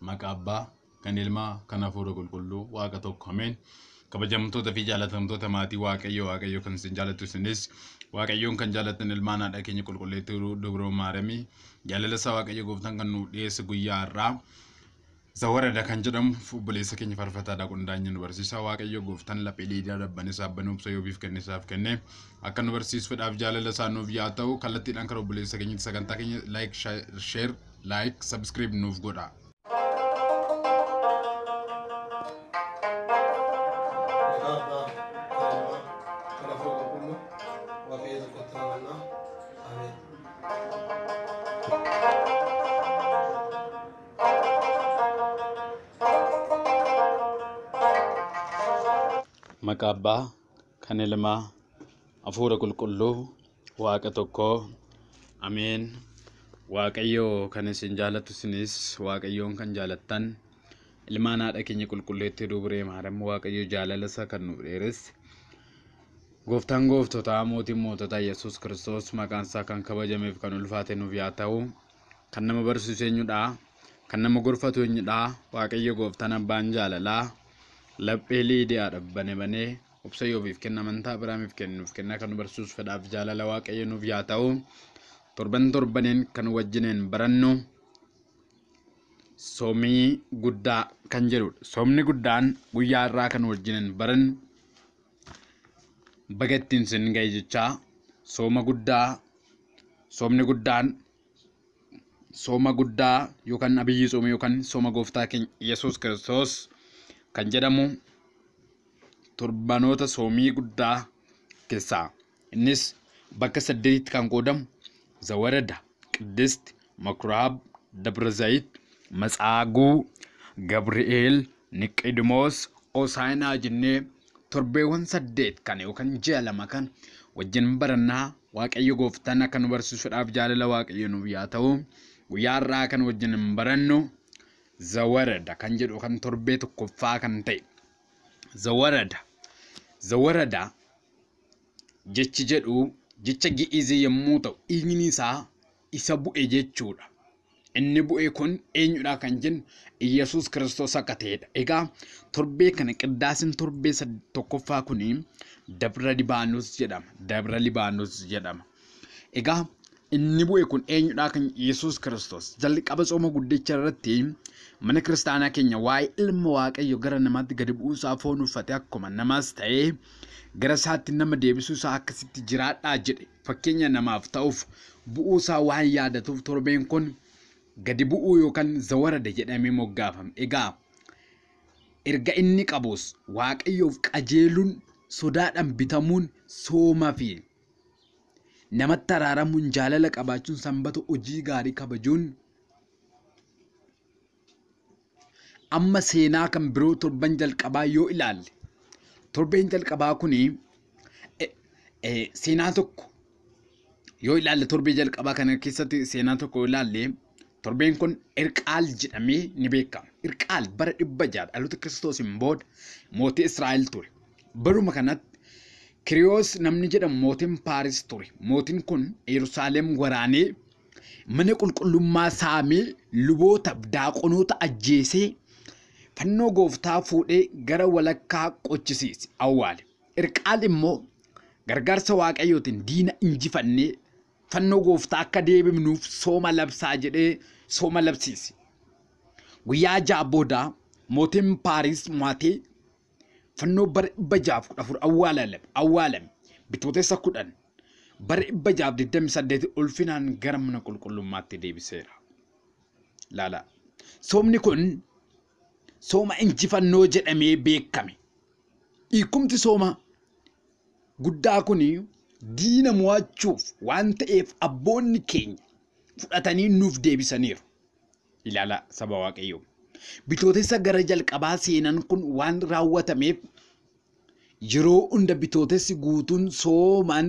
Maqaa Abbaa, kan Ilmaa, kan Hafuura Qulqulluu, Waaqa tokko. Ameen. Kabajamtoota fi jaalatamtoota maatii Waaqayyoo, Waaqayyo kan isin jaallattu isinis Waaqayyoon kan jaallattan ilmaan haadha keenya qulqulleettii Dubroo Maaramii jaalala isaa Waaqayyo gooftaan kan nuuf dhiyeesse guyyaa har'aa Zawarada kan jedhamu obboleessa keenya faarfataadha qundaanya nu barsiisa. Waaqayyo gooftaan laphee liidaa dabban isaa banuu ibsa yoobiif kenne isaaf kenne akka nu barsiisuudhaaf jaalala isaa nuuf yaa ta'u. Kallattiidhaan kan obboleessa keenyatti sagantaa keenya like, share, like, subscribe nuuf godha. Maqaa Abbaa, kan Ilmaa, kan Hafuura Qulqulluu, Waaqayyo tokkotti amanna. Ameen. Maqaa Abbaa, kan Ilmaa, Hafuura Qulqulluu, Waaqa tokkoo. Ameen. Waaqayyo kan isin jaallattu isinis Waaqayyoon kan jaalattan ilmaan haadha keenya qulqulleettii Dubree Maariyaam Waaqayyo jaalala isaa kan nuuf dheeresse. Gooftaan gooftotaa mootiin moototaa Yesuus Kiristoos maqaan isaa kan kabajameef kan ulfaate nuuf yaa ta'u. Kan nama barsiisu eenyudha? Kan nama gorfatu eenyudha? Waaqayyo gooftaan abbaan jaalalaa laphee Liidiyaa dhabbane banee obsa yoobiif kenna amantaa Abiraamiif kennuuf kenna kan nu barsiisu fedhaaf jaalala Waaqayyo nuuf yaa ta'u. Torban torbaneen kan wajjineen barannu soomii guddaa kan jedhudha. Soomni guddaan guyyaa irraa kan wajjineen barannu baga ittiin sin ga'e jechaa sooma guddaa, soomni guddaan sooma guddaa yookaan abiyyi soomii yookaan sooma gooftaa keenya Yesuus Kiristoos kan jedhamu torbanoota soomii guddaa keessaa innis bakka saddeetitti kan qoodamu Zawarada, Qiddist, Makuraab, Dabra Zayit, Matsaaguu, Gabri'eel, Niqidimoos, Osaayinaa jennee torbeewwan 8 kan yookaan ji'a 2 kan wajjin barannaa. Waaqayyo gooftaan akka nu barsiisuudhaaf jaalala Waaqayyo nuuf yaa ta'u. Guyyaa har'aa kan wajjin barannu Zawarada kan jedhu kan torbee tokkoffaa kan ta'e. Zawarada. Zawarada jechi jedhu jecha Gi'izii yommuu ta'u dhiigni isaa isa bu'e jechuudha. Inni bu'e kun eenyudha kan jennu Iyyasuus Kiristoos akka ta'edha. Egaa torbee kana qiddaasiin torbee tokkoffaa kuni Dabra Libaanos jedhama. Dabra Libaanos jedhama. Egaa inni bu'e kun eenyudha kan Iyyasuus Kiristoos. Jalqaba tsooma guddicha irratti mana kiristaanaa keenya waa'ee ilma Waaqayyo gara namaatti gadi bu'uusaa foon uffate akkuma namaas ta'ee gara isaatti nama deebisuu isaa akkasitti jiraadhaa jedhe fakkeenya namaaf ta'uuf bu'uusaa waan yaadatuuf torbeen kun gadi bu'uu yookaan zawarada jedhamee moggaafame. Egaa erga inni qabus Waaqayyoof qajeeluun sodaadhaan bitamuun sooma fi namatti araaramuun jaalala qabaachuun sanbata hojii gaarii kabajuun amma seenaa kan biroo torban jalqabaa yoo ilaalle torbeen jalqabaa kuni seenaa tokko yoo ilaalle torbee jalqabaa kana keessatti seenaa tokko yoo ilaalle torbeen kun Irqaal jedhamee ni beekama. Irqaal bara 600 dhaloota Kiristoosiin booda mootii Israa'el ture. Baruma kanatti Kiriyoos namni jedhamu mootiin Paaris ture. Mootiin kun Yerusaalem waraanee mana qulqullummaa saamee luboota daaqonoota ajjeesee fannoo gooftaa fuudhee gara walakkaa qochisiise awwaale. Irqaal immoo gargaarsa Waaqayyootiin diina injifannee fannoo gooftaa akka deebifnuuf sooma labsaa jedhee sooma labsiise. Guyyaa 6 booda mootiin Paaris mo'atee fannoo bara 614 awwaalame. Bitootessa 10 bara 628 ulfinaan gara mana qulqullummaatti deebiseera. Laala. Soomni kun sooma injifannoo jedhamee beekame. Hiikumti sooma guddaa kun diina mo'achuuf waan ta'eef abboonni keenya fudhatanii nuuf deebisaniiru. Ilaala saba Waaqayyoo. Bitootessa gara jalqabaa seenan kun waan raawwatameef yeroo hunda bitootessi guutuun soomaan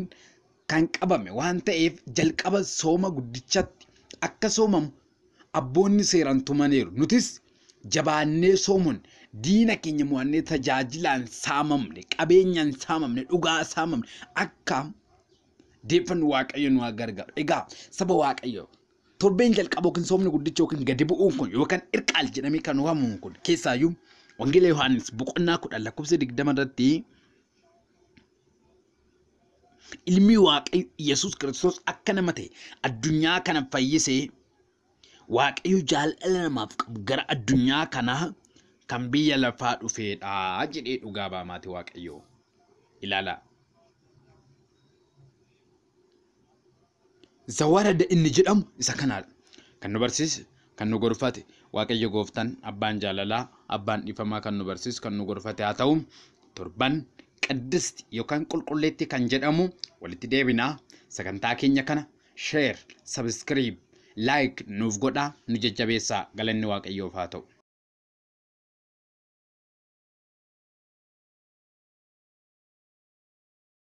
kan qabame waan ta'eef jalqaba sooma guddichatti akka soomamu abboonni seeraan tumaniiru. Nutis jabaannee soomuun diina keenya mo'annee tajaajilaan saamamne, qabeenyaan saamamne, dhugaa saamamne akka deeffannu Waaqayyo nu haa gargaaru. Egaa saba Waaqayyoo Torbeen jalqaba yookiin soomni guddichi yookiin gadi bu'uun kun yookaan irqaal jedhamee kan waamamu kun keessaayyuu Wangeela Yohaannis boqonnaa 10 lakkoofsa 20 irratti ilmi Waaqayyo Yesuus Kiristoos akka nama ta'e addunyaa kana fayyisee Waaqayyo jaalala namaaf qabu gara addunyaa kanaa kan biyya lafaa dhufeedha jedhee dhugaa ba'a maatii Waaqayyoo. Ilaalaa. Zawarada inni jedhamu isa kanaadha. Kan nu barsiise, kan nu gorfate, Waaqayyo gooftaan abbaan jaalalaa, abbaan dhiifamaa kan nu barsiisu, kan nu gorfate haa ta'u, torban qaddisti yookaan qulqulleetti kan jedhamu walitti deebinaa. Sagantaa keenya kana share, subscribe, like nuuf godhaa, nu jajjabeessaa. Galanni Waaqayyoof haa ta'u.